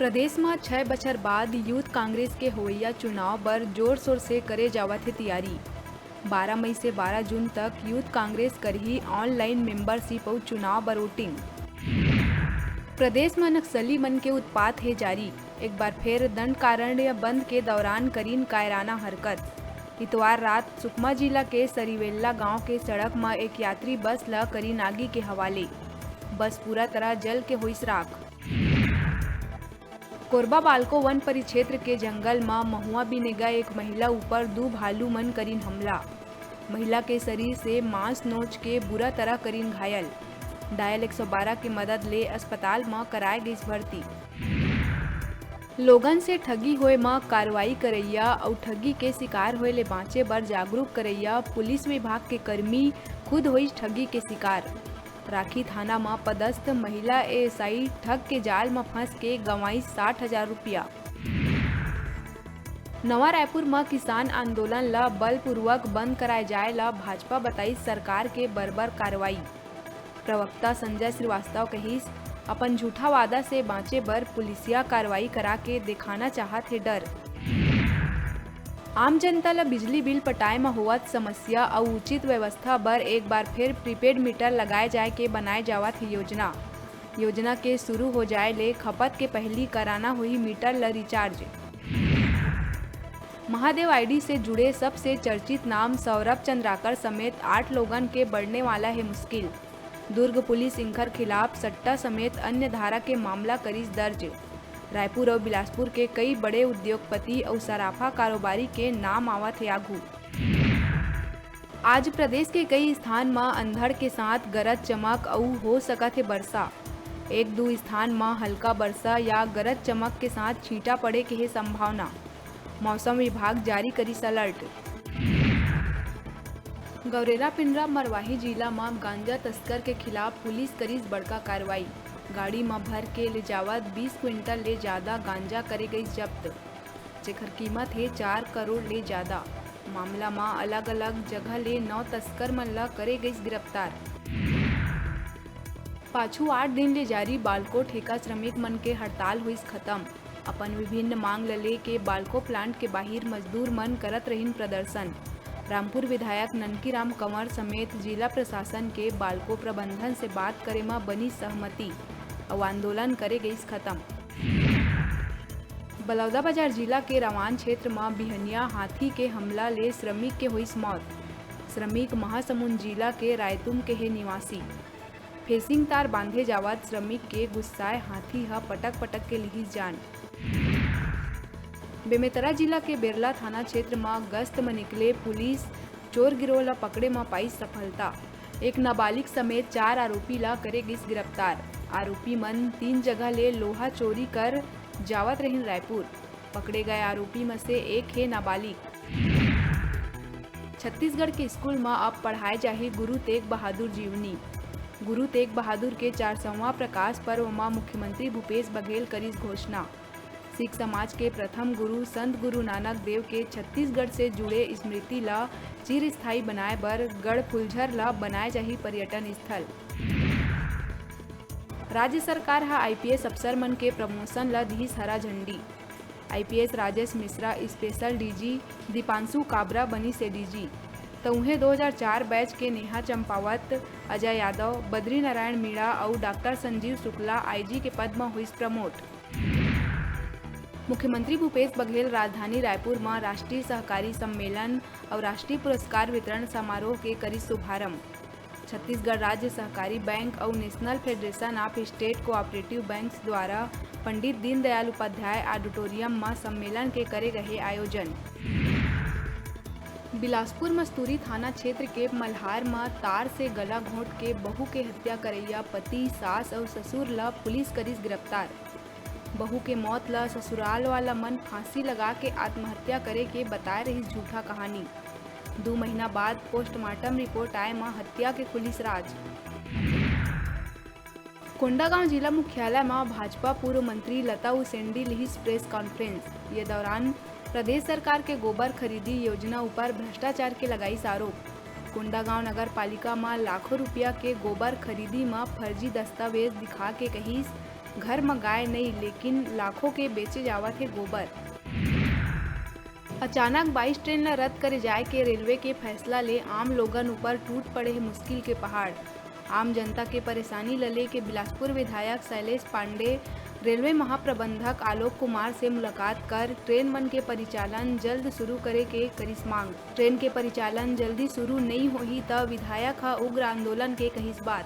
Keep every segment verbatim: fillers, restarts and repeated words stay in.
प्रदेश म छै बछर बाद यूथ कांग्रेस के होवइया चुनाव बर जोर-शोर से करे जावत हे तियारी। बारह मई से बारह जून तक यूथ कांग्रेस करही online membership अउ चुनाव बर voting। प्रदेश म नक्सली मन के उत्पात हे जारी, एक बार फेर दंडकारण्य बंद के दौरान करिन कायराना हरकत। इतवार रात सुकमा जिला के सरीवेल्ला गांव के सड़क म एक यात्री बस ल करिन आगी के हवाले। बस पूरा तरह जल के होइस राख। कोरबा बालको वन परिक्षेत्र के जंगल म महुआ बिनेगा एक महिला ऊपर दू भालू मन करिन हमला। महिला के शरीर से मांस नोच के बुरा तरह करिन घायल। डायल एक सौ बारह के मदद ले अस्पताल म कराए गइस भर्ती। लोगन से ठगी होए म कार्रवाई करइया अउ ठगी के शिकार होए ले बांचे बर जागरूक करइया पुलिस विभाग के कर्मी खुद होइस ठगी के शिकार। राखी थाना म पदस्थ महिला एएसआई ठग के जाल म फंस के गंवाइस साठ हजार रुपया। नवा रायपुर म किसान आंदोलन ल बलपूर्वक बंद कराए जाए ल भाजपा बताइस सरकार के बर्बर कार्रवाई। प्रवक्ता संजय श्रीवास्तव कहिस, अपन झूठा वादा से बांचे बर पुलिसिया कार्रवाई करा के देखाना चाहत हे डर। आम जनता ल बिजली बिल पटाए म होवत समस्या अउ उचित व्यवस्था बर एक बार फेर प्रीपेड मीटर लगाए जाए के बनाए जावत हे योजना। योजना के शुरू हो जाए ले खपत के पहिली कराना होही मीटर ल रिचार्ज। महादेव आईडी से जुड़े सबसे चर्चित नाम सौरभ चंद्राकर समेत आठ लोगन के बढ़ने वाला हे मुश्किल। दुर्ग पुलिस इंखर खिलाफ सट्टा समेत अन्य धारा के मामला करिस दर्ज। रायपुर अउ बिलासपुर के कई बड़े उद्योगपति अउ सराफा कारोबारी के नाम आवत हे आघू। आज प्रदेश के कई स्थान म अंधड़ के साथ गरज चमक अउ हो सकत हे बरसा। एक दू स्थान म हल्का बरसा या गरज चमक के साथ छींटा पड़े के हे संभावना। मौसम विभाग जारी करिस alert। गौरेला पिंडरा मरवाही जिला म गांजा तस्कर के खिलाफ पुलिस करिस बड़का कार्रवाई। गाड़ी म भर के ले जावत बीस क्विंटल ले जादा गांजा करे गइस जब्त, जेकर कीमत हे चार करोड़ ले जादा। मामला म अलग-अलग जगह ले नौ तस्कर मन ल करे गइस गिरफ्तार। पाछू आठ दिन ले जारी बालको ठेका श्रमिक मन के हड़ताल होइस खत्म। अपन विभिन्न मांग ल लेके बालको प्लांट के बाहिर मजदूर मन करत रहिन प्रदर्शन। रामपुर विधायक ननकीराम कंवर समेत जिला प्रशासन के बालको प्रबंधन से बात करे म बनी सहमति, अउ आंदोलन करे गइस खत्म। बलौदाबाजार जिला के रवान क्षेत्र म बिहनिया हाथी के हमला ले श्रमिक के होइस मौत। श्रमिक महासमुंद जिला के रायतुम के हे निवासी। फेंसिंग तार बांधे जावत श्रमिक के गुस्साए हाथी ह पटक-पटक के लिहिस जान। बेमेतरा जिला के बेरला थाना क्षेत्र म गश्त म निकले पुलिस चोर गिरोह ल पकड़े म पाइस सफलता। एक नाबालिग समेत चार आरोपी ल करे गिस गिरफ्तार। आरोपी मन तीन जगह ले लोहा चोरी कर जावत रहिन रायपुर। पकड़े गए आरोपी म से एक हे नाबालिग। छत्तीसगढ़ के स्कूल म अब पढ़ाए जाही गुरु तेग बहादुर जीवनी। गुरु तेग बहादुर के चार सौवां प्रकाश पर्व म मुख्यमंत्री भूपेश बघेल करिस घोषणा। सिख समाज के प्रथम गुरु संत गुरु नानक देव के छत्तीसगढ़ से जुड़े स्मृति ल चिरस्थायी बनाए बर गढ़ फुलझर ल बनाए जाही पर्यटन स्थल। राज्य सरकार ह आईपीएस अफसर मन के प्रमोशन ल दिहिस हरा झंडी। IPS Rajesh Mishra special DG, Deepanshu Kabra बनिस एडीजी। त उहें दो हज़ार चार बैच के नेहा चंपावत, अजय यादव, बद्रीनारायण मीणा अउ डॉक्टर संजीव शुक्ला आईजी के पद म होइस प्रमोट। मुख्यमंत्री भूपेश बघेल राजधानी रायपुर म राष्ट्रीय सहकारी सम्मेलन अउ राष्ट्रीय पुरस्कार वितरण समारोह के करिस शुभारंभ। छत्तीसगढ़ राज्य सहकारी बैंक अउ National Federation of State Cooperative Banks द्वारा पंडित दीनदयाल उपाध्याय ऑडिटोरियम म सम्मेलन के करे गहे आयोजन। बिलासपुर मस्तूरी थाना क्षेत्र के मल्हार म तार से गला घोंट के बहू के हत्या करइया पति, सास अउ ससुर ल पुलिस करिस गिरफ्तार। बहू के मौत ल ससुराल वाला मन फांसी लगा के आत्महत्या करे के बताए रहिस झूठा कहानी। दू महीना बाद पोस्टमार्टम रिपोर्ट आए म हत्या के खुलिस राज। कोंडागांव जिला मुख्यालय म भाजपा पूर्व मंत्री लता उसेंडी लिहिस प्रेस कॉन्फ्रेंस। ये दौरान प्रदेश सरकार के गोबर खरीदी योजना ऊपर भ्रष्टाचार के लगाइस आरोप। कोंडागांव नगर पालिका म लाखों रुपया के गोबर खरीदी म फर्जी दस्तावेज दिखा के कहिस, घर म गाय नइ, लेकिन लाखों के बेचे जावत हे गोबर। अचानक बाईस ट्रेन ल रद्द करे जाय के रेलवे के फैसला ले आम लोगन ऊपर टूट पड़े हे मुश्किल के पहाड़। आम जनता के परेशानी ल लेके बिलासपुर विधायक शैलेश पांडे रेलवे महाप्रबंधक आलोक कुमार से मुलाकात कर ट्रेन मन के परिचालन जल्द शुरू करे के करिस मांग। ट्रेन के परिचालन जल्दी शुरू नइ होही त विधायक ह उग्र आंदोलन के कहिस बात।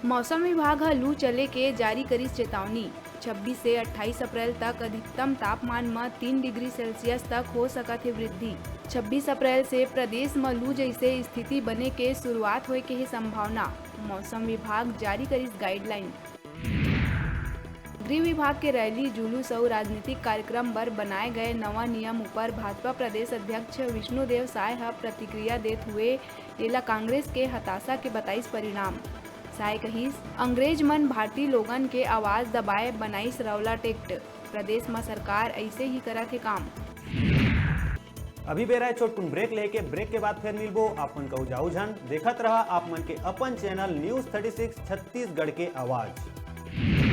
मौसम विभाग ह लू चले के जारी करिस चेतावनी। छब्बीस से अट्ठाईस अप्रैल तक अधिकतम तापमान म तीन डिग्री सेल्सियस तक हो सकत हे वृद्धि। छब्बीस अप्रैल से प्रदेश म लू जैसे स्थिति बने के शुरुआत होय के हे संभावना, मौसम विभाग जारी करिस गाइडलाइन। गृह विभाग के रैली, जुलूस अउ राजनीतिक कार्यक्रम बर बनाए गए नवा नियम ऊपर भाजपा प्रदेश अध्यक्ष विष्णुदेव साय ह प्रतिक्रिया देत हुए एला कांग्रेस के हताशा के बताइस परिणाम। साय कहिस, अंग्रेज मन भारतीय लोगन के आवाज दबाए बनाइस रौला टेक्ट। प्रदेश म सरकार अइसे ही करत हे काम। अभी बेरा हे छोटकुन ब्रेक लेके, ब्रेक के बाद फिर मिलबो। आप मन कहू जाऊ झन, देखत रहा आप मन के अपन channel news thirty six Chhattisgarh के आवाज।